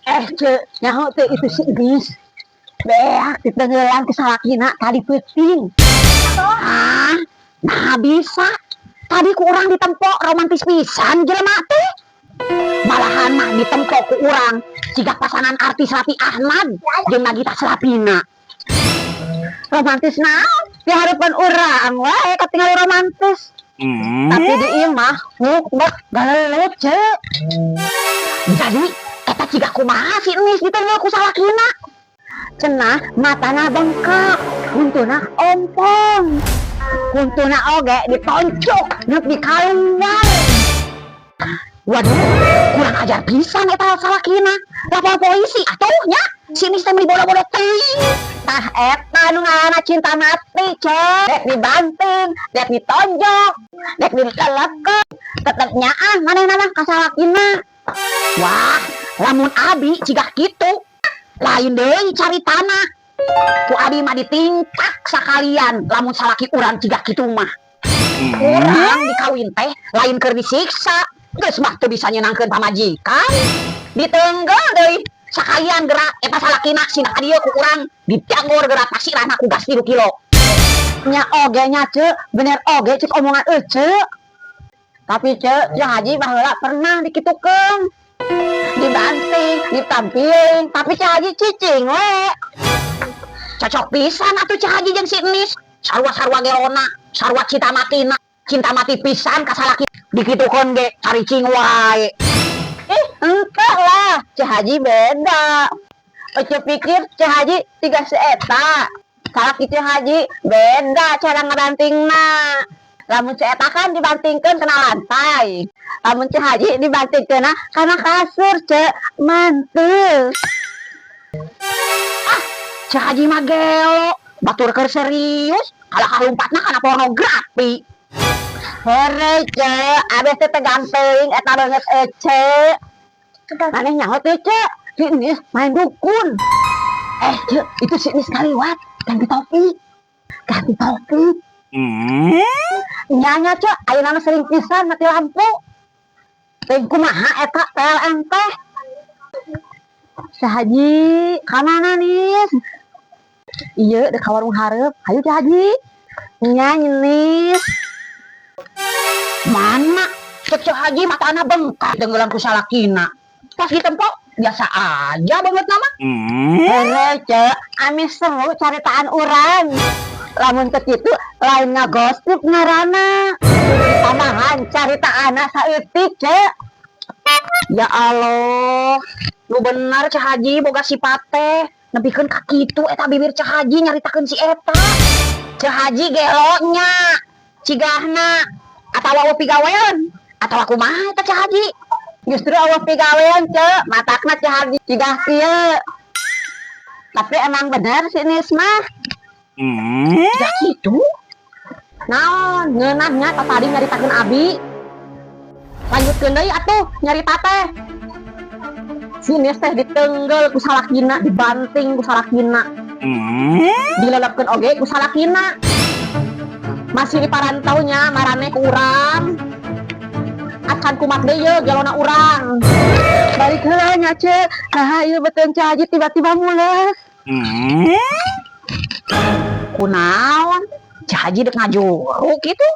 Eh, Ceu, nyaho teu itu si Enis? Beak ditenggeulan ku salakina tadi peuting. Ah, nah bisa. Tadi ku urang ditempo romantis pisan jelema teh. Malahan mah ditempo ku urang jiga pasangan artis Raffi Ahmad jeung Nagita Slavina. Romantis naon? Di hareupan urang wae katingali romantis. Tapi di imah ngukbek galelet, Ceu. Jadi eta jiga kumaha si Enis ditenggel ku salakina? Cenah matana bengkak, huntuna ompong. Huntuna oge ditoncok nepi kaluar. Waduh, kurang ajar pisan eta salakina. Lapor polisi atuh nya. Si Enis teh meuni bodoh-bodoh teuing. Tah eta nu ngaranna cinta mati, Ceu. Dek dibanting, dek ditonjok, dek ditelekkeun, tetep nyaah manehna mah ka salakina. Wah, lamun abi jiga kitu, lain deui caritana. Ku abi mah ditingkak sakalian lamun salaki urang jiga kitu mah. Urang dikawin teh lain keur disiksa. Geus mah teu bisa nyenangkeun pamajikan. Ditenggel deui sakalian gerak eta salakina sina ka dieu ku urang dijanggor gerak pasirana ku gas 3 kilo. Nya oge nya, Ceu, bener oge cek omongan ece. Tapi Ceu, Ceu Haji baheula pernah dikitukeun. Dibanting, ditampiling, tapi Ceu Haji cicing we. Cocok pisan atuh Ceu Haji jeung si Enis. Sarua-sarua gelona, sarua cinta matina, cinta mati pisan ka salaki. Dikitukeun ge caricing wae. Eh, entah lah, Ceu Haji beda. Ece pikir Ceu Haji tiga si eta. Salaki Ceu Haji beda cara ngebantingna. Lamun si eta kan dibantingkeun kena lantai. Lamun Ceu Haji dibantingkeun kana kasur, Ceu. Mantul. Ah, Ceu Haji mah gelo. Batur keur serius, kalah kalumpatna kana pornografi. Hore, Ceu, abis teh tegang teuing eta beungeut ece. Maneh nyaho teu, Ceu? Si Enis main dukun. Eh, Ceu, itu si Enis kaliwat, ganti topi. Ganti topi. Nya Ceu, ayeuna mah sering pisan mati lampu. Teuing kumaha eta PLN teh? Ceu Haji, ka mana Nis? Iya, dek ka warung hareup. Hayu, Ceu Haji. Nya, Nis. Mana? Cek Ceu Haji matana bengkak denggelan ku salakina. Pas ditempo biasa aja banget nama. Hore, Ceu, amis seru caritaan urang. Lamun teu kitu lain ngagosip ngaranna. Tambahan caritaanna saeutik, Ceu. Ya Allah, lu bener Ceu Haji boga sifat teh. Nepikeun ka kitu eta bibir Ceu Haji nyaritakeun si eta. Ceu Haji gelonya, cigahna atawa eueuh pigawean atawa kumaha eta Ceu Haji? Justru eueuh pigawean, Ceu, matakna Ceu Haji cigah kieu. Tapi emang bener si Nis mah. Cigah kitu? Naon, ngeunahnya tadi nyaritakeun abi. Lanjutkeun deui atuh nyarita teh. Si Nis teh ditenggel ku salakina, dibanting ku salakina. Dilelepkeun oge ku salakina. Masih diparantau nya marane ku urang. Acan kumat deui ye gelona urang. Balik heula nya, Ceu. Nah, ieu beuteung Ceu Haji tiba-tiba mules. Kunaon? Ceu Haji dek ngajuru kitu.